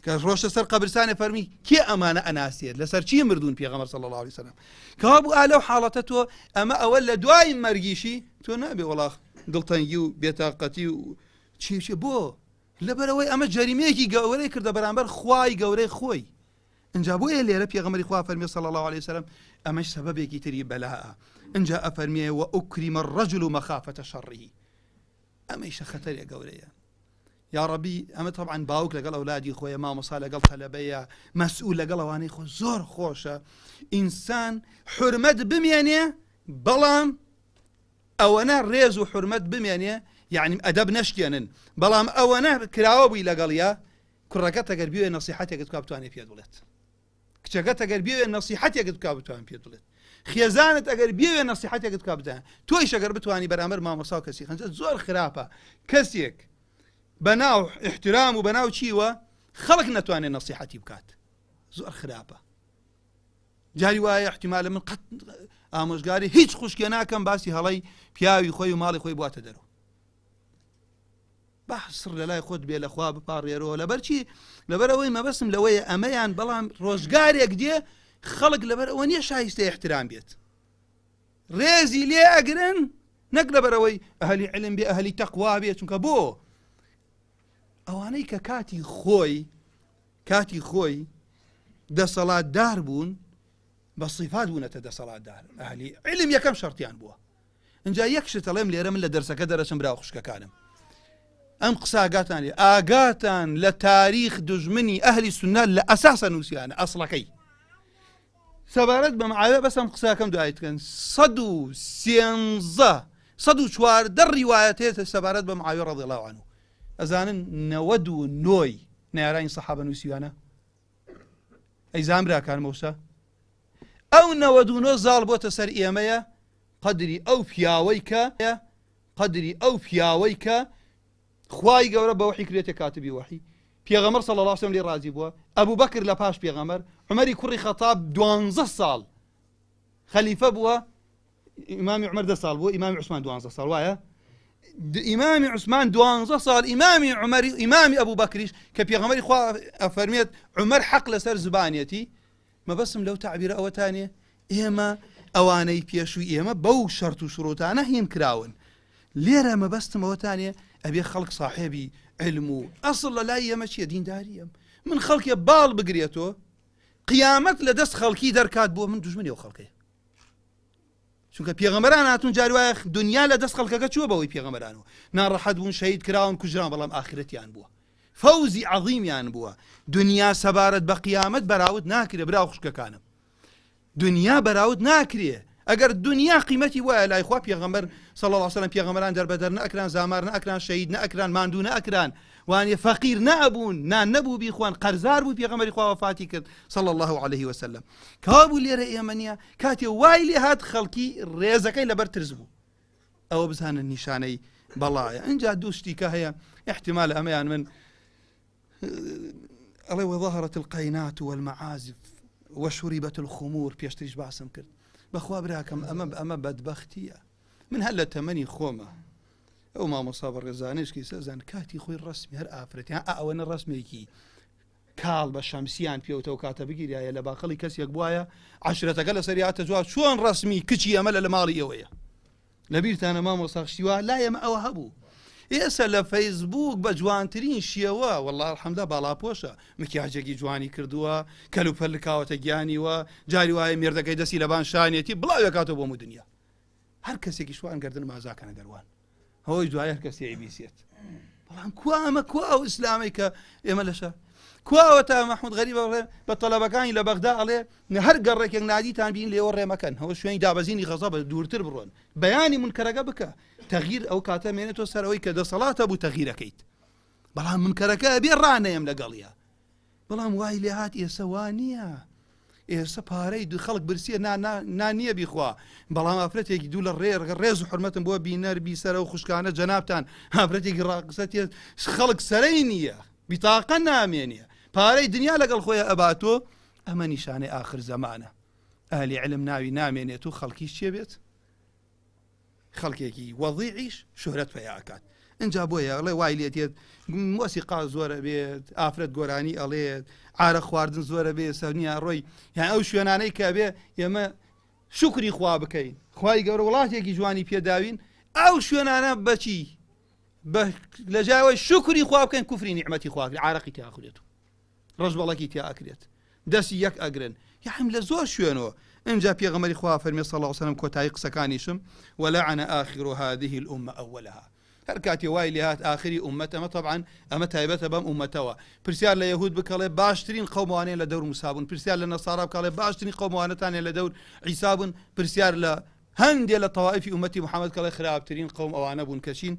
کە ڕۆشتە سەر قەبرسانێ فەرمی کێ ئەمانە ئەناسێت لەسەر چی مردوون پێغەمبەر صلی الله علیه وسلم کەوابوو ئا لەو حاڵەتە تۆ ئەمە ئەوە لە دوای مەرگیشی تۆ نابێ وڵاخ دڵتەنگی و بێتاقەتی و چی چی بۆ لەبەرەوەی ئەمە جەریمەیەکی گەورەی کردە بەرامبەر خوای گەورەی خۆی ئینجا بۆیە لێرە پێغەمبەری خوا فەرمی صلی الله علیه وسلم ئەمەش سەبەبێکی تری بەلاء ئینجا ئەفەرمیێ وأکرم الرجل مخافة شره ئەمەیشە خەتەرێ گەورەیە یاڕەبی ئەمە تەبعەن باوک لەگەڵ ئەولادی خۆیە مامۆسا لەگەڵ تەلەبەیە مەسئول لەگەڵ ئەوانەی خۆ زۆر خۆشە ئینسان حرمەت بمێنێ بەڵام ئەوەنە ڕێز و حرمەت بمێنێ یعنی ئەدەب نەشکێنن بەڵام ئەوەنە کراوە بووی لەگەڵیا کوڕەکە تەگەر بێ نەسیحەتێکت کا بتوانێت پێت بڵێت کچەکەت ئەگەر بێوێ نەسیحەتێکت بکا بتوان پێت بڵێت خێزانت ئەگەر بێوێ نەسیحەتێکت بکا بتوان تۆیش ئەگەر بتوانی بەرامبەر مامۆسا و کەسی خەنجە زۆر خراپە کەسێک بەناو احترام و بەناو چیوە خەڵک نەتوانێت نەسیحەتی بکات زۆر خراپە جاری وایە احتیمالە من قەت ئامۆژگاری هیچ خوشکێ ناکەم باسی هەڵی پیاوی خۆی و ماڵی خۆی بواتە دەرەوە با سڕ لەلای خۆت بێ لەخوا بپاڕێرەوە لەبەر چی لەبەر ئەوەی مەبەستم لەوەیە ئەمەیان بەڵام ڕۆژگارێک دێ خەڵک لەبەر ئەوە نییە شایستە احترام بێت ڕێزی لێ ئەگرن نەک لەبەرەوەی ئەهلی علم بێ ئەهلی تەقوا بێ چونکە بۆ ئەوانەی کە کاتی خۆی کاتی خۆی دەسەڵاتدار بوون بە صفات بوونەتە دەسەڵاتدار ئەهلی علم یەکەم شەرتیان بووە ئینجا یەک شت ئەڵێم لێرە من لە دەرسەکە دەرەچم برا خوشکەکانم ئەم قسە ئاگاتان لێ ئاگاتان لە تاریخ دژمنی ئەهلی سنە لە ئەساسە نووسیانە ئەسڵەکەی سەبارەت بە معاویە بەس ئەم قسەکەم دوایت کەن 113 114 ڕیوایەتێت سەبارەت بە معاویە ڕضی الله عنه ئەزانن 99 نەیارانی سەحابە نووسیوانە ئەی زان براکانم ئەوسا ئەو 99 زاڵ بۆتە سەر ئێمەیە قەدری ئەو پیاوەی کە قەدری ئەو پیاوەی کە خوای گەورە بە وەحی کرێتە کاتبی وەحی پێغەمبەر صلی الله علیه وسلم لێ ڕازی بووە ئەبوو بەکر لە پاش پێغەمبەر عومەری کوڕی خەتاب دوانزە ساڵ خەلیفە بووە ئیمامی عومەر دە ساڵ بووە ئیمامی عوسمان دوانزە ساڵ وایە ئیمامی عوسمان دوانزە ساڵ ئیمامی عومەری ئیمامی ئەبوو بەکریش کە پێغەمبەری خوا ئەفەرمێت عومەر حەق لەسەر زبانیەتی مەبەستم لەو تەعبیرە ئەوەتانێ ئێمە ئەوانەی پێشووی ئێمە بەو شەرت و شروتانە هین کراون لێرە مەبەستم ئەوەتانێ ئەبێ خەڵک ساحێبی علم و ئەسڵ لە لای ئێمە چییە دینداریە من خەڵکێ باڵ بگرێتەوە قیامەت لە دەست خەڵکی دەرکات بۆ من دوژمنی ئەو خەڵکەیە چونکە پێغەمبەران هاتون جاری وایە دنیا لە دەست خەڵکەکە چووە بەوەی پێغەمبەران و ناڕەحەت بوون شەهید کراون کوژران بەڵام ئاخرەتیان بووە فەوزی عەظیمیان بووە دنیا سەبارەت بە قیامەت بەراورد ناکرێ برا و خوشکەکانم دنیا بەراورد ناکرێ ئەگەر دنیا قیمەتی وایە لای خوا پێغەمبەر صلی الله علیه وسلم پێغەمبەران دەربەدەر نەئەکران زامار نەئەکران شەهید نەئەکران ماندوو نەئەکران وانە فەقیر نەئەبوون نان نەبوو بیخوان قەرزار بوو پێغەمبەری خوا وەفاتی کرد صلی الله علیه وسلم کەوابوو لێرە ئێمە نییە کاتێ وای لێ هات خەڵکی ڕێزەکەی لەبەر ترس بوو ئەوە بزانن نیشانەی بەڵایە ئینجا دوو شتی کە هەیە احتمال ئەمەیان من ئەڵێ وظهرت القینات والمعازف وشربت الخمور پێشتریش باسم کرد بەخوا براکەم ئەمە ئەمە بەدبەختیە من هەر لە تەمەنی خۆمە ئەو مامۆسا بەڕێزانێشکی سەزان کاتی خۆی ڕسمی هەر ئافرەتیان ئەوەنە ڕسمێکی کاڵ بە شەمسیان پێوتە و کاتە بگیریایە لە باخەڵی کەسێک بواە عشرەتەکە لەسەر یاتە جواب چۆن ڕسمی کچی ئەمە لە لە ماڵی ئێوەیە لەبیرتانە مامۆستا شتیوا لای ئێمە ئەوە هەبوو ئێستا لە فەیسبوک بە جوانترین شێوە والله الحمدلله باڵاپۆشە مکیاجێکی جوانی کردووە کەلوپەل لکاوەتە گیانیوە جاری وایە مێردەکەی دەستی لەبان شانیەتی بڵاوێکاتەوە بۆ دنیا هەر کەسێکی شوان گردن مازاکەنە دەروان هۆی دوای هەر کەسی ئەیبیسێت بەڵام کوا ئەمە کوا ئەو ئیسلامەی کە ئێمە لەشە کوا ئەوە تا مەحمود غەریب ئەڵێ بە تەلەبەکانی لە بەغدا ئەڵێ هەر گەڕێکێک نادیتان بین لێوە ڕێمەکەن هەوە شوێنی دابەزینی غەزەبە دوورتر بڕۆن بەیانی منکەرەکە بکە تەغییر ئەو کاتە مێنێتەوە سەر ئەوەی کە دەسەڵاتە بوو تەغیرەکەیت بەڵام منکەرەکە ئەبێ ڕانەیەم لەگەڵیە بەڵام وای لێهات ئێسە وا نییە ئێستا پارەی دوو خەڵک برسیە نا نا نا نییە بیخوا بەڵام ئافرەتێکی دوو لە ڕێ ڕێز و حرمەتم بۆ بینەر بیسەرە و خوشکانە جەنابتان ئافرەتێکی ڕاقسەتێ خەڵک سەرەی نییە بیتاقە نامێنێ. پارەی دنیا لەگەڵ خۆی ئەباتۆ ئەمە نیشانەی ئاخر زەمانە ئەهلی علم ناوی نامێنێت و خەڵکیش چێ بێت خەڵکێکی وەزیعیش شۆرەت پەیا ئەکات ئینجا بۆیە ئەڵێ وای لێ دێت مۆسیقا زۆرە بێت ئافرەت گۆرانی ئەڵێت عارە خواردن زۆرە بێ سەرنیا ڕۆی یان ئەو شوێنانەی کە بێ ئێمە شکری خوا بکەین خوای گەورە وڵاتێکی جوانی پێداوین ئەو شوێنانە بەچی لە جاوەی شکری خوا بکەین کوفری نیعمەتی خواکرد عارەقی تیاخورێت و ڕەشبەڵەکی تیا ئەکرێت دەستی یەک ئەگرن یاحم لە زۆر شوێنەوە ئینجا پێغەمبەری خوا فەرمی صلی الله علیه وسلم کۆتایی قسەکانیشم ولعن آخر هذه الأمة أولها هەر کاتێ وای لێهات ئاخری ئومەت ئەمە طبعا ئەمە تایبەتە بەم ئومەتەوە پرسیار لە یەهود بکەڵێ باشترین قەوموانەیە لە دەور موسا بوون پرسیار لە نەسارا بکەڵێ باشترین قەوموانەتانە لە دەور عیسا بوون پرسیار لە هەندێ لە تەوائفی ئومەتی محەممەد کەڵێ خراپترین قەوم ئەوانە بوون کە چین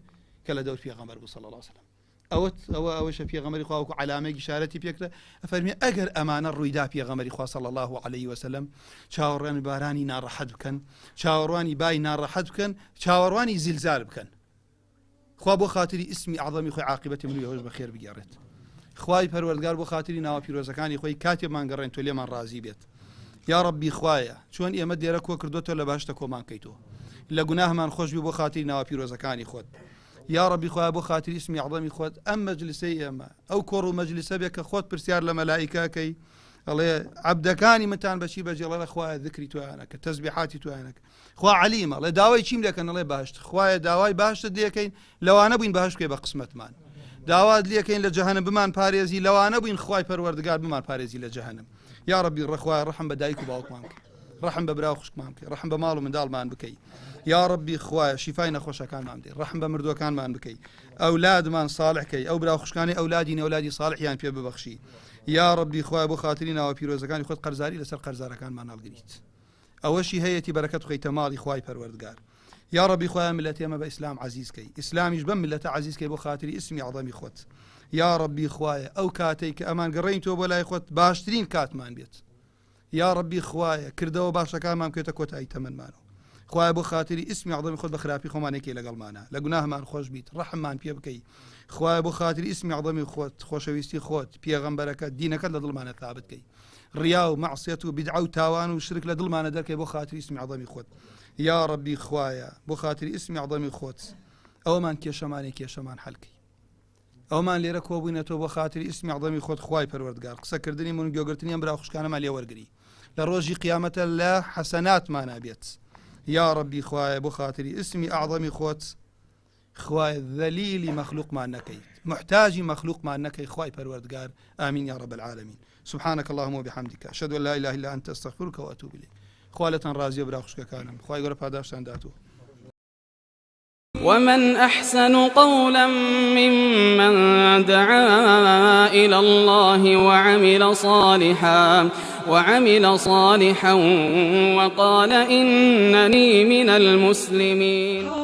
کە لە دەور پێغەمبەر بوو صلی الله علیه وسلم ئەوەت ئەوە ئەوەشە پێغەمبەری خوا وەکو عەلامەیەک ئیشارەتی پێکرا ئەفەرمی ئەگەر ئەمانە ڕوویدا پێغەمبەری خوا صلی الله علیه وسلم چاوەڕوانی بارانی ناڕەحەت بکەن چاوەڕوانی بای ناڕەحەت بکەن چاوەڕوانی زلزال بکەن خوا بۆ خاتری ئیسمی ئەعظەمی خۆی عاقبەتی من و ئێوەش بەخێر بگێڕێت خوای پەروەردگار بۆ خاتری ناوە پیرۆزەکانی خۆی کاتێ مانگەڕێن تۆ لێمان ڕازی بێت یا ڕەبی خوایە چۆن ئێمە لێرە کۆ کردوتەوە لە باشتە کۆمان کەیتەوە لە گوناهمان خۆشبی بۆ خاتری ناوە پیرۆزەکانی خۆت یاڕەبی خوایە بۆ خاتری ئیسمی عەزەمی خۆت ئەم مەجلسەی ئێمە ئەو کۆڕ و مەجلسە بێ کە خۆت پرسیار لە مەلائیکەکەی ئەڵێ عەبدەکانی منتان بەچی بەجێڵە خوایە ذکری تویانەکە تەزبیحاتی تویانەکە خوا عەلیمە ئەڵێ داوای چیم لەکەن ئەڵێ باشت خوایە داوای باشتت لەکەین لەوانە بووین بەهشت بکەی بە قسمەتمان داوات لەکەین لە جەهەنم بمان پارێزی لەوانە بووین خوای پەروەردگار بمان پارێزی لە جەهەنم یا ڕەبی ڕەخوایە ڕەحم بە دایک و باوکمان بکەی ڕەحم بە برا و خوشکمان بکەی ڕەحم بە ماڵ و منداڵمان بکەی یا ڕەبی خوایە شیفای نەخۆشەکانمان بدەی ڕەحم بە مردووەکانمان بکەی ئەولادمان صالح کەی ئەو برا و خوشکانی ئەولادی نەولادی صالحیان پێ ببەخشی یا ڕەبی خوایە بۆ خاتری ناوە پیرۆزەکانی خۆت قەرزاری لەسەر قەرزارەکانمان هەڵگریت ئەوەشی هەیەتی بەرەکەت بخەیتە ماڵی خوای پەروەردگار یا ڕەبی خوایە ملەتی ئێمە بە ئیسلام عەزیز کەی ئیسلامیش بەم ملەتە عەزیز کەی بۆ خاتری ئیسمی عەزەمی خۆت یا ڕەبی خوایە ئەو کاتەی کە ئەمان گەڕێین تۆ بۆ لای خۆت باشترین کاتمان بێت یاڕەبی خوایە کردەوە باشەکانمان بکەیتە کۆتایی تەمەنمانەوە خوایە بۆ خاتری ئیسمی عەزەمی خۆت بە خراپی خۆمان نەکەی لەگەڵمانا لە گوناهمان خۆش بیت ڕەحممان پێ بکەی خوایە بۆ خاتری ئیسمی عەزەمی خۆت خۆشەویستی خۆت پێغەمبەرەکە دینەکەت لە دڵمانە ثابت کەی ڕیا و مەعسیەت و بیدعە و تاوان و شرک لە دڵمانە دەرکەی بۆ خاتری ئیسمی عەزەمی خۆت یا ڕەبی خوایە بۆ خاتری ئیسمی عەزەمی خۆت ئەومان کێشەمانی کێشەمان حەلکەی ئەومان لێرە کۆبووینەتەوە بۆ خاتری ئیسمی عەزەمی خۆت خوای پەروەردگار قسەکردنی من و گوێگرتنی ئەم برا خوشکانەمان لێ وەرگری لە ڕۆژی قیامەتە لە حەسەناتمانا بێت یا ڕەبی خوایە بۆ خاتری ئیسمی ئەعظەمی خۆت خوایە ذەلیلی مەخلوقمان نەکەیت محتاجی مەخلوقمان نەکەی خوای پەروەردگار آمین یا رب العالمین سبحانك اللهم وبحمدك أشهد أن لا إله إلا أنت أستغفرك وأتوب إليك خوا لەتان ڕازیە برا خوشکەکانم خوای گەورە پاداشتان داتوە ومن أحسن قولا ممن دعا إلى الله وعمل صالحا وعمل صالحا وقال إنني من المسلمين.